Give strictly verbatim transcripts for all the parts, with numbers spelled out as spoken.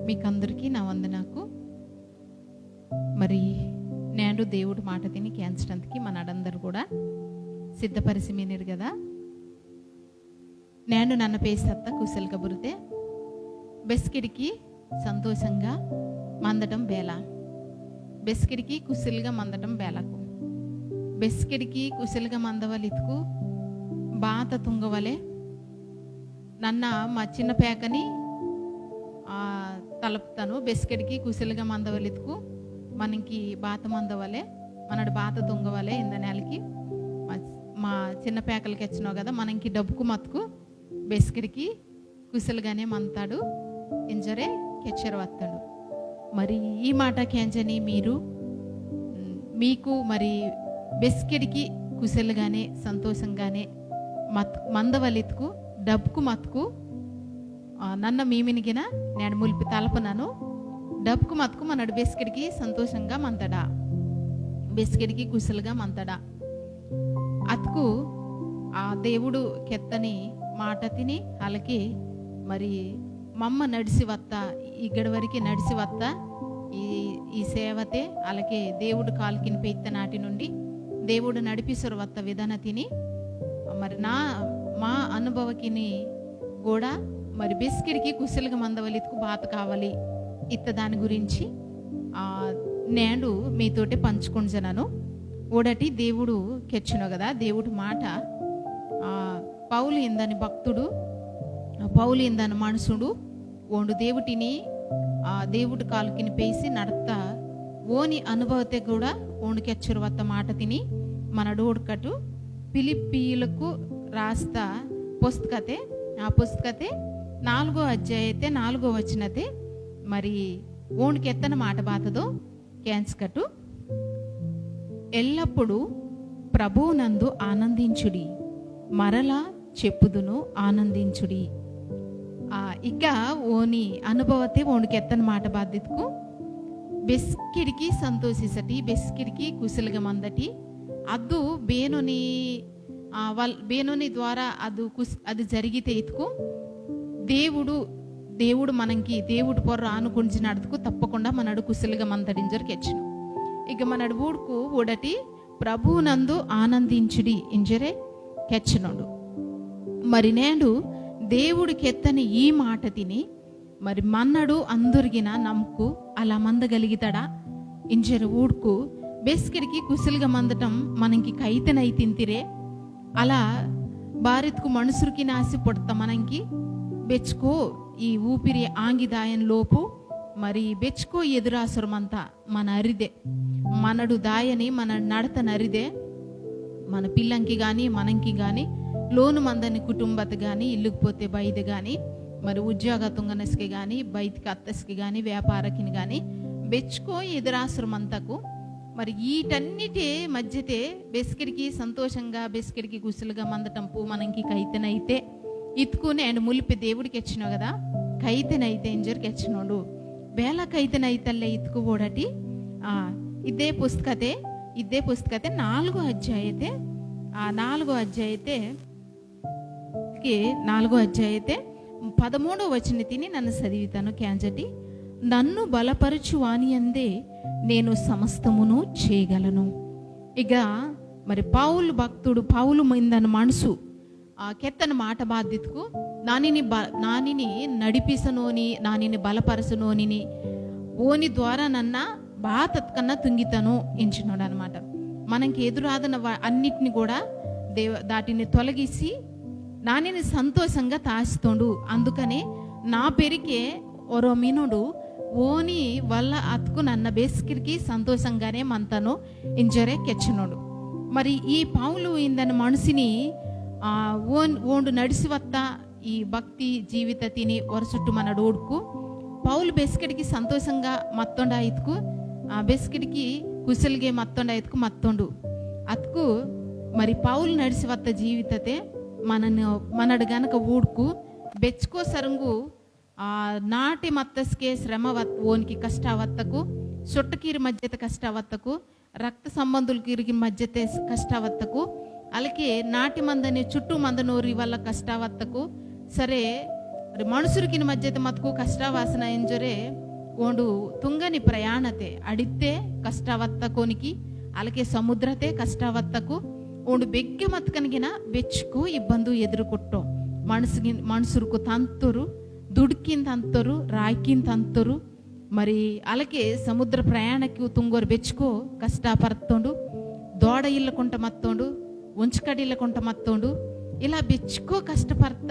మీకందరికీ నా వందనాకు. మరి నేడు దేవుడు మాట తిని కేంచడానికి మనడందరూ కూడా సిద్ధపరిచి మీనిరు కదా. నేను నన్న పేసత్త కుశల్ కబురితే బెస్కిడికి సంతోషంగా మందటం బేల. బెస్కిడికి కుశల్గా మందటం బేలకు. బెస్కిడికి కుశల్గా మందవలితుకు బాత తుంగవలే. నన్న మా చిన్న పేకని, ఆ, తలుపుతాను. బెస్కెడికి కుశల్గా మందవలితుకు మనంకి బాత మందవలే, మనడు బాత తుంగవలే ఇంద నెలకి. మా, మా చిన్న పేకలకి వచ్చినావు కదా, మనంకి డబ్బుకు మతుకు బెస్కెడికి కుశల్గానే మంతాడు, ఇంజరే కెచ్చర వత్తాడు. మరి ఈ మాట కేంజని మీరు, మ్, మీకు మరి బెస్కెడికి కుశల్గానే సంతోషంగానే మత్-, మందవలితుకు డబ్బుకు మతుకు, ఆ, నన్న మీమినిగిన నేను ములిపి తలపనను. డబ్బుకు మతుకు మనడు బెస్కెడికి సంతోషంగా మంతడా, బెస్కెడికి కుశల్గా మంతడా. అతుకు ఆ దేవుడు కెత్తని మాట తిని అలాగే మరి మమ్మ నడిసి వత్త, ఇగ్గడి వరకు నడిసి వత్త ఈ, ఈ సేవతే అలాగే దేవుడు కాల్కిన పెత్త నాటి నుండి దేవుడు నడిపిసరు వత్త విధాన తిని మరి నా, మా అనుభవకిని కూడా మరి బెస్కిడికి కుశల్గా మందవలితుకు బాత కావాలి ఇత్త దాని గురించి, ఆ, నేడు మీతోటి పంచుకుంటున్నాను. ఓడటి దేవుడు కెచ్చును కదా, దేవుడు మాట, ఆ, పౌలు ఇందని భక్తుడు, ఆ, పౌలు ఇందని మనుషుడు, ఓండు దేవుటిని, ఆ, దేవుడు కాలుకిని పేసి నడత ఓని అనుభవతే కూడా ఓండు కెచ్చురు వత్త మాట తిని మనడు ఓడ్కటు. ఫిలిప్పీలకు రాస్త పుస్తకతే, ఆ పుస్తకతే నాలుగో అధ్యాయతే నాలుగో వచనతే మరి ఓండు కెత్తన మాట బాతదో కేంజకటు. ఎల్లప్పుడూ ప్రభువునందు ఆనందించుడి. మరలా చెప్పుదును, ఆనందించుడి. ఆ, ఇక ఓని అనుభవతే ఓండు కెత్తన మాట బాతదితుకు బెస్కిడికి సంతోషిసటి, బెస్కిడికి కుశల్గా మందటి. అద్దు బేనోని, ఆ, వల్-, బేనోని ద్వారా అదు కుస్-, అది జరిగితే ఇతుకు దేవుడు, దేవుడు మనంకి, దేవుడు పొర్ర ఆనుకుంచి నడుతుకు తప్పకుండా మనడు కుశల్గా మందడింజరు కెచ్చును. ఇక మనడు ఊడుకు ఊడటి ప్రభువునందు ఆనందించుడి ఇంజరే కెచ్చనోడు. మరి నేడు దేవుడు కెత్తని ఈ మాట తిని మరి మన్నడు అందరిగిన నమ్ముకు అలా మందగలిగితడా? ఇంజరు ఊడ్కు బెస్కిడికి కుసిల్గా మందటం మనంకి కైతెనై తింతిరే. అలా బారిత్కు మనుసుర్కిన ఆసి పొడ్త మనంకి బెచ్కో ఈ ఊపిరి ఆంగిదాయన్ లోపు మరి బెచ్కో ఎదురాసురమంతా మన అరిదే, మనడు దాయని మన నడతన అరిదే. మన పిల్లంకి గాని, మనంకి గాని, లోను మందని కుటుంబత గాని, ఇల్లుకు పోతే బయట గాని, మరి ఉద్యోగ తుంగనస్కి గాని, బయటికి అత్తస్కి గాని, వ్యాపారకిని గాని, బెచ్చుకో ఎదురాసురమంతకు. మరి ఈటన్నిటి మధ్యతే బెస్కిడికి సంతోషంగా, బెస్కిడికి గుసులుగా మందటం పూ మనంకి కైతెనైతే ఇత్కు నేండు ములిపి దేవుడు కెచ్చినో కదా, కైతెనైతే ఇంజర్ కెచ్చినోడు. బేల కైతెనైతల్లే ఇత్కు ఓడటి, ఆ, ఇదే పుస్తకతే, ఇదే పుస్తకతే నాలుగో అధ్యాయతే, ఆ, నాలుగో అధ్యాయతే, కే నాలుగో అధ్యాయతే పదమూడో వచన తిని నన్ను చదివితాను. క్యాంజటి, "నన్ను బలపరచు వానియందే నేను సమస్తమును చేయగలను." ఇక మరి పౌలు భక్తుడు, పౌలు ఇందన మనసు, ఆ, కెత్తన మాట బాధ్యతకు నానిని బ-, నానిని నడిపిసనోని, నానిని బలపరచనోనిని, ఓని ద్వారా నన్న బాతత్కన్నా తుంగితను ఎంచినోడు అనమాట. మనకి ఎదురాదన వ-, అన్నిటిని కూడా దేవ-, దాటిని తొలగిసి నానిని సంతోషంగా తాసితోండు. అందుకనే నా పెరికే ఒరో మినుడు ఓని వల్ల అతుకు నన్న బేసికిరికి సంతోషంగానే మంతను ఇంజరే కెచ్చినోడు. మరి ఈ పౌలు ఇందన మనుషుని, ఆ, ఓన్-, ఓండు నడిసి వత్త ఈ భక్తి జీవిత తిని వరసుట్టు మనడు ఓడుకు పౌలు బెస్కెడికి సంతోషంగా మత్తొండ ఇతుకు, ఆ, బెస్కెడికి కుశల్గే మత్తొండ ఇతుకు మత్తొండు. అతుకు మరి పౌలు నడిసి వత్త జీవితతే మనను, మనడు గనక ఊడుకు బెచ్చుకో సరంగు, ఆ, నాటి మత్తస్కే శ్రమ వత్-, ఓనికి కష్ట వత్తకు, సొట్టకీరి మధ్యత కష్ట వత్తకు, రక్త సంబంధులకి ఇరిగి మధ్యతే కష్ట వత్తకు, అలాగే నాటి మందని చుట్టూ మందనోరి వల్ల కష్ట వత్తకు, సరే మనుసురికిన మధ్యతే మత్కు కష్టావాసన ఇంజొరే ఓండు తుంగని ప్రయాణతే అడిత్తే కష్టావత్తకోనికి, అలకే సముద్రతే కష్టావత్తకు ఓండు బెగ్గ మత్కనిగిన బెచ్చుకో ఇబ్బందు ఎదురుకొట్టో. మనుసుకి-, మనుసురుకు తంతొరు, దుడ్కిన్ తంతొరు, రాయ్కిన్ తంతొరు. మరి అలకే సముద్ర ప్రయాణకు తుంగోరు బెచ్చుకో కష్ట పర్తోండు, దోడ ఇల్లకుంట మత్తోండు, ఉంచకడి ఇల్లకుంట మత్తోండు, ఇలా బెచ్చుకో కష్ట పర్త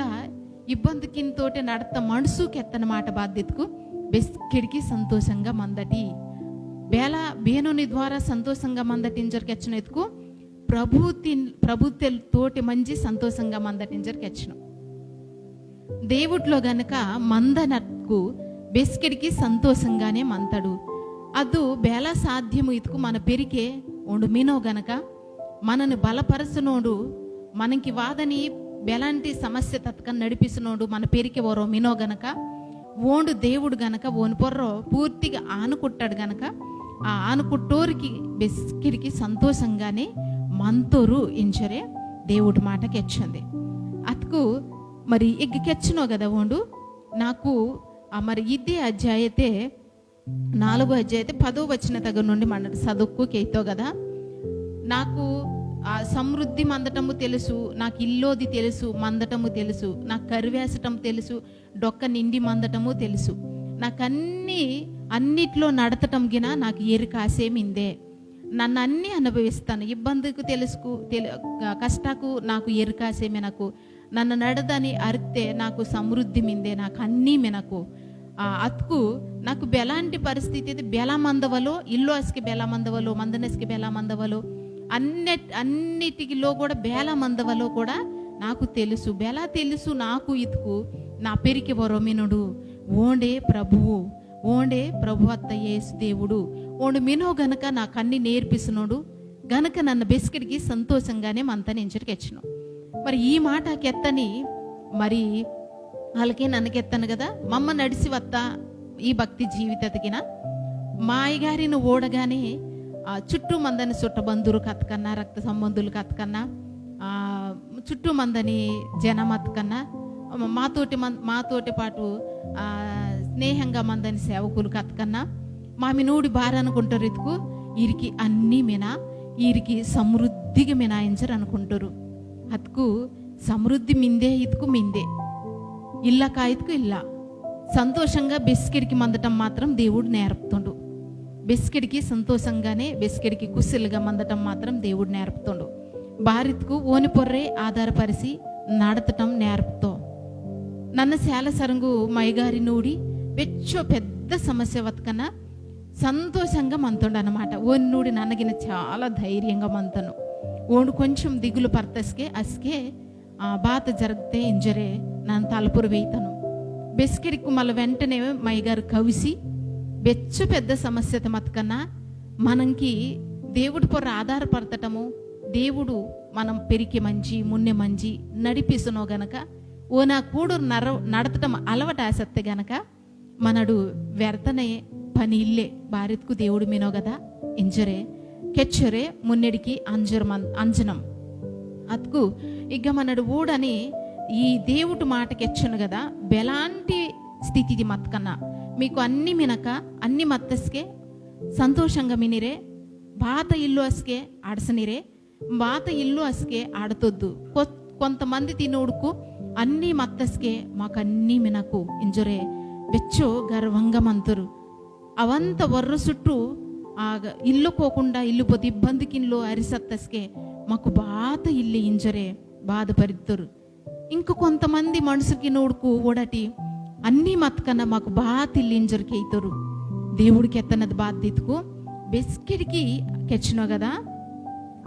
ఇబ్బందికిన్ తోటే నడత మనుసు కెత్తన మాట బాధ్యతకు బెస్కిడికి సంతోషంగా మందటి. బేల బేనోని ద్వారా సంతోషంగా మందటి ఇంజర్ కెచ్చిన ఎత్తుకు ప్రభు తిన్-, ప్రభు తెల్-, తోటి మంచి సంతోషంగా మందటి ఇంజర్ కెచ్చిన. దేవుడిలో గనక మందనకు బెస్కిడికి సంతోషంగానే మంతడు. అదు బేల సాధ్యము ఇతుకు మన పెరికే ఓండు మినో గనక మనను బలపరచునోడు, మనకి వాదని బెలాంటి సమస్య తత్కం నడిపిస్తునోడు, మన పెరికే వరో మినో గనక, ఓండు దేవుడు గనక, ఓని పొర్రో పూర్తిగా ఆనుకుట్టాడు గనక, ఆ ఆనుకుట్టోరికి బెస్కిడికి సంతోషంగానే మంతోరు ఇంచరే దేవుడు మాట కెచ్చింది. అతుకు మరి ఎగ్గి కెచ్చినో కదా ఓండు నాకు ఆ మరి ఇదే అధ్యాయతే నాలుగో అధ్యాయతే పదో వచన తగ నుండి మనడు చదువుకు కేతో కదా. నాకు ఆ సమృద్ధి మందటము తెలుసు, నాకు ఇల్లోది తెలుసు, మందటము తెలుసు, నాకు కరివేసటం తెలుసు, డొక్క నిండి మందటము తెలుసు. నాకన్నీ, అన్నిట్లో నడతటం గిన నాకు ఎరుకాసే మిందే. నన్ను అన్నీ అనుభవిస్తాను. ఇబ్బందికి తెలుసుకు, తెలు-, కష్టాకు నాకు ఎరుకాసే మినకు. నన్ను నడదని అరితే నాకు సమృద్ధి మిందే, నాకు అన్నీ మినకు. ఆ, అతుకు నాకు బెలాంటి పరిస్థితి అయితే బెలా మందవలో, ఇల్లు అసికి బెలా మందవలో, మందనసికి బెలా మందవలో, అన్ని-, అన్నిటిలో కూడా బేల మందవలో కూడా నాకు తెలుసు. బేల తెలుసు నాకు ఇతుకు నా పెరికె వరో మినోడు. ఓండే ప్రభువు, ఓండే ప్రభు అత్త యేసు దేవుడు. ఓండు మినో గనక నాకు అన్ని నేర్పిస్తునోడు, గనక నన్ను బెస్కిడికి సంతోషంగానే మంతని ఇంచరికి వచ్చిన. మరి ఈ మాట కెత్తని మరి అలకే నన్ను కెత్తను కదా, మమ్మ నడిసి వత్త ఈ భక్తి జీవితతికిన మా అయ్యగారిని ఓడగానే, ఆ, చుట్టూ మందని చుట్ట బంధువులు కతకన్నా, రక్త సంబంధులు కతకన్నా, ఆ, చుట్టూ మందని జనం అతకన్నా, మాతోటి మన్-, మాతోటి పాటు, ఆ, స్నేహంగా మందని సేవకులు కతకన్నా, మామి నూడి బారనుకుంటారు ఇతుకు, ఈరికి అన్నీ మినా, ఈరికి సమృద్ధిగా మినా ఇంచరు అనుకుంటారు. అతుకు సమృద్ధి మిందే ఇతుకు మిందే, ఇల్ల కాయతుకు ఇల్ల. సంతోషంగా బెస్కిడికి మందటం మాత్రం దేవుడు నేర్పుతుండు. బెస్కిడికి సంతోషంగానే, బెస్కిడికి కుసిల్గా మందటం మాత్రం దేవుడు నేర్పుతుండు. బారిత్కు ఓని పొర్రే ఆధారపరిచి నడతటం నేర్పుతో. నన్ను శాల సరంగు మైగారి నూడి బెచ్చో పెద్ద సమస్య వతకన సంతోషంగా మంతుండనమాట. ఓని నూడి నన్నగిన చాలా ధైర్యంగా మంతను. ఓండు కొంచెం దిగులు పర్తస్కే అస్కే, ఆ, బాత జరగతే ఇంజరే నన్ను తలపురు వేయితను. బెస్కిడికు మళ్ళీ వెంటనే మైగారు కవిసి బెచ్చు పెద్ద సమస్యత మతకన్నా మనంకి దేవుడి పొర్ర ఆధారపడతటము, దేవుడు మనం పెరికె మంచి, మున్నె మంచి నడిపిస్తునో గనక ఓ నా కూడు నర-, నడతటం అలవాటు ఆసత్తే గనక మనడు వ్యర్థనే పని ఇల్లే, బారిత్కు దేవుడు మినో కదా ఇంజరే, కెచ్చరే మున్నెడికి అంజరమన్-, అంజనం. అతుకు ఇగ్గ మనడు ఊడని ఈ దేవుడు మాట కెచ్చను కదా, బెలాంటి స్థితిది మత్కన్నా మీకు అన్ని మినక, అన్ని మత్తస్కే సంతోషంగా మినిరే, బాత ఇల్లు అస్కే అడసనిరే, బాత ఇల్లు అస్కే ఆడతొద్దు. కొ-, కొంతమంది తినోడుకు అన్నీ మత్తస్కే మాకన్నీ మినకు ఇంజొరే బెచ్చో గర్వంగా మంతురు. అవంత వర్ర సుట్టు ఆ గ-, ఇల్లు కోకుండా ఇల్లు పొద్దు ఇబ్బందికిన్లో అరిసత్తస్కే మాకు బాత ఇల్లు ఇంజొరే బాధపరిద్దురు. ఇంక కొంతమంది మనుసుకి నోడుకు ఓడటి అన్నీ మత్కన మాకు బాత ఇల్లు ఇంజొరికి అయితరు. దేవుడికి ఎత్తనది బాత ఇతుకు బెస్కిడికి కెచ్చినో కదా.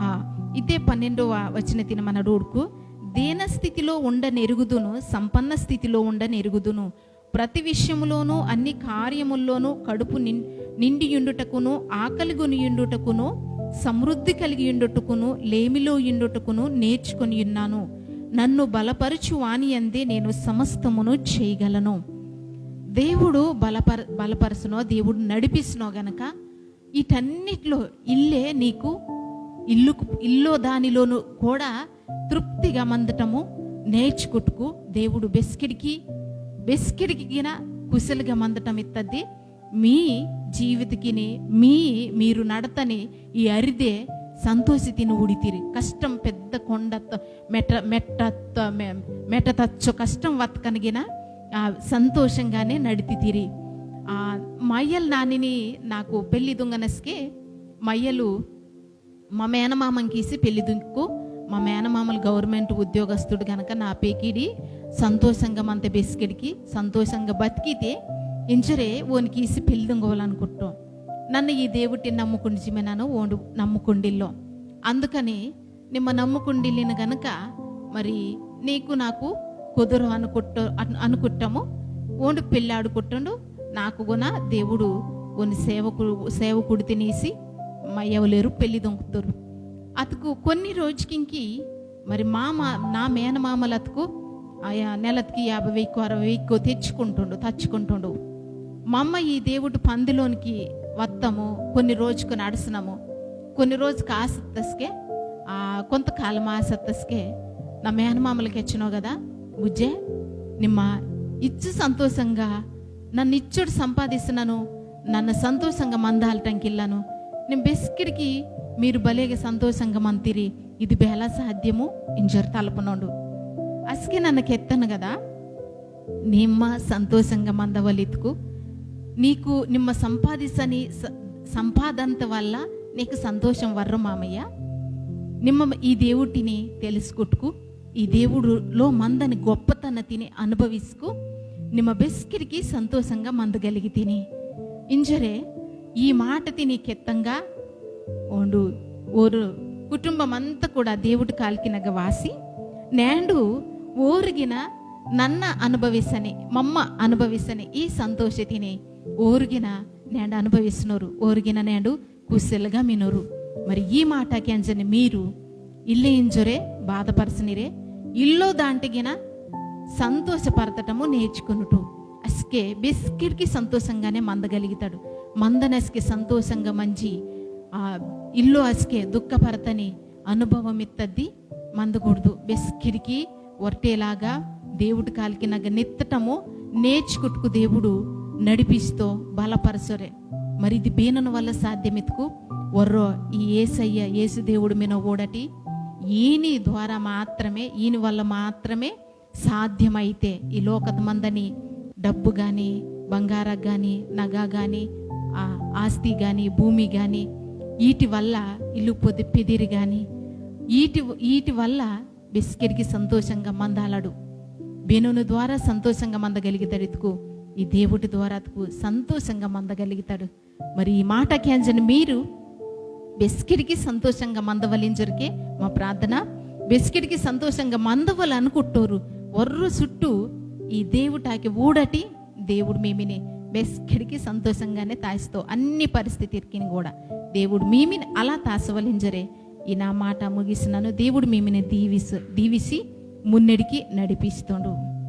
ఆ, ఇదే పన్నెండవ వచన తిన మనడు ఊడుకు, దీన స్థితిలో ఉండ నెరుగుదును, సంపన్న స్థితిలో ఉండ నెరుగుదును. ప్రతి విషయములోనూ అన్ని కార్యముల్లోనూ కడుపు నిం-, నిండియుండుటకును, ఆకలిగొనియుండుటకును, సమృద్ధి కలిగియుండుటకును, లేమిలోయుండుటకును నేర్చుకొనియున్నాను. నన్ను బలపరచు వాని యందే నేను సమస్తమును చేయగలను. దేవుడు బలపర-, బలపరచునో, దేవుడు నడిపిస్తునో గనక, ఈటన్నిటిలో ఇల్లే నీకు ఇల్లుకు, ఇల్లో దానిలోను కూడా తృప్తిగా మందటము నేర్చుకుట్టుకు దేవుడు బెస్కిడికి బెస్కిడికి గిన కుశలుగా మందటం ఇత్తద్ది. మీ జీవితకిని, మీ, మీరు నడతని ఈ అరిదే సంతోషితిని ఊడితిరి. కష్టం పెద్ద కొండత్త, మెట్ట, మెట్టత్త, మె-, మెట్ట తచ్చు కష్టం వత్కనిగిన, ఆ, సంతోషంగానే నడితితిరి. ఆ, మయ్యల్ నానిని నాకు పెళ్లి దుంగనస్కే మయ్యలు మా మేనమామం కీసి పెళ్లి దుంకు, మా మేనమామలు గవర్నమెంట్ ఉద్యోగస్తుడు గనక నా పేకిడి సంతోషంగా మంత బెస్కెడికి సంతోషంగా బతికితే ఇంచరే ఓని కీసి పెళ్లి దుంగవాలనుకుంటాం. నన్ను ఈ దేవుడిని నమ్ముకుండి జిమెనాను ఓండు నమ్ముకుండిల్లో. అందుకని నిమ్మ నమ్ముకుండిల్లిన గనక మరి నీకు నాకు కుదురు అనుకుట్ట-, అను-, అనుకుట్టము. ఓండు పెళ్ళాడుకుట్టండు. నాకు గుణ దేవుడు ఓని సేవకు-, సేవకుడు తినేసి మయ్యవలేరు పెళ్లి దొంకుతారు. అతకు కొన్ని రోజుకింకి మరి మామ, నా మేనమామలు అతకు ఆయా నెలతికి యాభై వేకు, అరవై వేకు తెచ్చుకుంటుండు, తచ్చుకుంటుండు. మమ్మ ఈ దేవుడు పందిలోనికి వత్తము, కొన్ని రోజుకు నడుస్తున్నాము, కొన్ని రోజుకు ఆసత్తస్కే, ఆ, కొంతకాలం ఆసత్తస్కే నా మేనమామలకి వచ్చినావు కదా, బుజ్జే, నిమ్మ ఇచ్చు సంతోషంగా నన్ను ఇచ్చుడు సంపాదిస్తున్నాను, నన్ను సంతోషంగా మందాలటంకి ఇల్లాను. నేను బెస్కిడికి మీరు భలేగా సంతోషంగా మంతిరి, ఇది బేలా సాధ్యము ఇంజరు తలపనోడు. అసకే నన్ను కెత్తను కదా, నిమ్మ సంతోషంగా మందవలితుకు నీకు నిమ్మ సంపాదించని స-, సంపాదనత వల్ల నీకు సంతోషం వర్ర మామయ్య. నిమ్మ ఈ దేవుడిని తెలుసుకుట్టుకు, ఈ దేవుడులో మందని గొప్పతనతిని అనుభవించుకు, నిమ్మ బెస్కిడికి సంతోషంగా మందగలిగితిని. ఇంజరే ఈ మాట తిని కెత్తంగా ఓండు ఓరు కుటుంబం అంతా కూడా దేవుడు కాల్కినగ వాసి, నేండు ఓరుగిన నన్న అనుభవిసని, మమ్మ అనుభవిసని ఈ సంతోషతిని ఓరుగిన నేండు అనుభవిస్తున్నారు, ఓరుగిన నేండు కుశలుగా మినరు. మరి ఈ మాట కేంజని మీరు ఇల్లే ఇంజొరే బాధపరచనిరే, ఇల్లో దాంటిగిన సంతోషపరచటము నేర్చుకునుటు. అస్కే బెస్కిడికి సంతోషంగానే మందగలిగితాడు. మందనస్కే సంతోషంగా మంచి, ఆ, ఇల్లో అస్కే దుఃఖపరతని అనుభవం ఇత్తద్ది మందకూడదు. బెస్కిడికి వర్తేలాగా దేవుడు కాల్కినగ నెత్తటము నేర్చుకుట్టుకు దేవుడు నడిపిస్తో బలపరచొరే. మరి ఇది బేనను వల్ల సాధ్యమెత్తుకు వర్రో ఈ ఏసయ్య, యేసు దేవుడు మిన ఓడటి ఈని ద్వారా మాత్రమే, ఈని వల్ల మాత్రమే సాధ్యమైతే ఈ లోకత మందని డబ్బు గాని, బంగారం గాని, నగ గాని, ఆ, ఆస్తి గాని, భూమి గాని, ఈటి వల్ల ఇల్లు పొది-, పెదిరి గాని, ఈటి, ఈటి వల్ల బెస్కెడికి సంతోషంగా మందాలడు. బేనోను ద్వారా సంతోషంగా మందగలిగితాడు ఇతుకు, ఈ దేవుడి ద్వారా అతుకు సంతోషంగా మందగలిగితాడు. మరి ఈ మాట కేంజని మీరు బెస్కిడికి సంతోషంగా మందవలింజరికే మా ప్రార్థన. బెస్కిడికి సంతోషంగా మందవలు అనుకుంటారు. ఒర్రు చుట్టూ ఈ దేవుటాకి ఊడటి దేవుడు మీమిని బెస్కిడికి సంతోషంగానే తాయిస్తో అన్ని పరిస్థితికి కూడా దేవుడు మీమిని అలా తాసవలింజరే. ఈ నా మాట ముగిస్తున్నాను. దేవుడు మీమిని దీవిసు-, దీవిసి మున్నెడికి నడిపిస్తుండు.